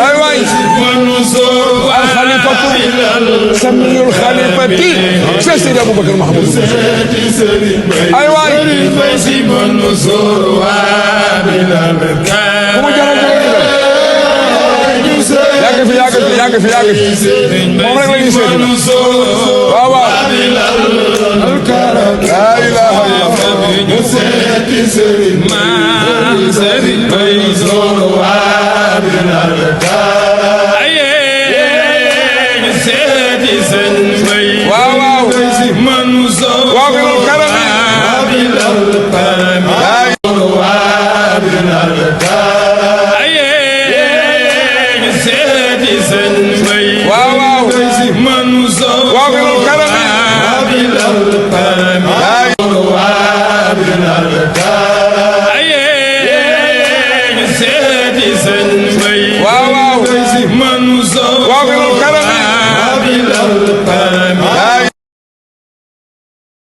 ay waay alxalifatu samiyul xalifati Cheikh Seydi Aboubacar Mahamadou ay waay bu mu jaral yàgg fi moom rek la ñuy seeti waaw waaw la ilaha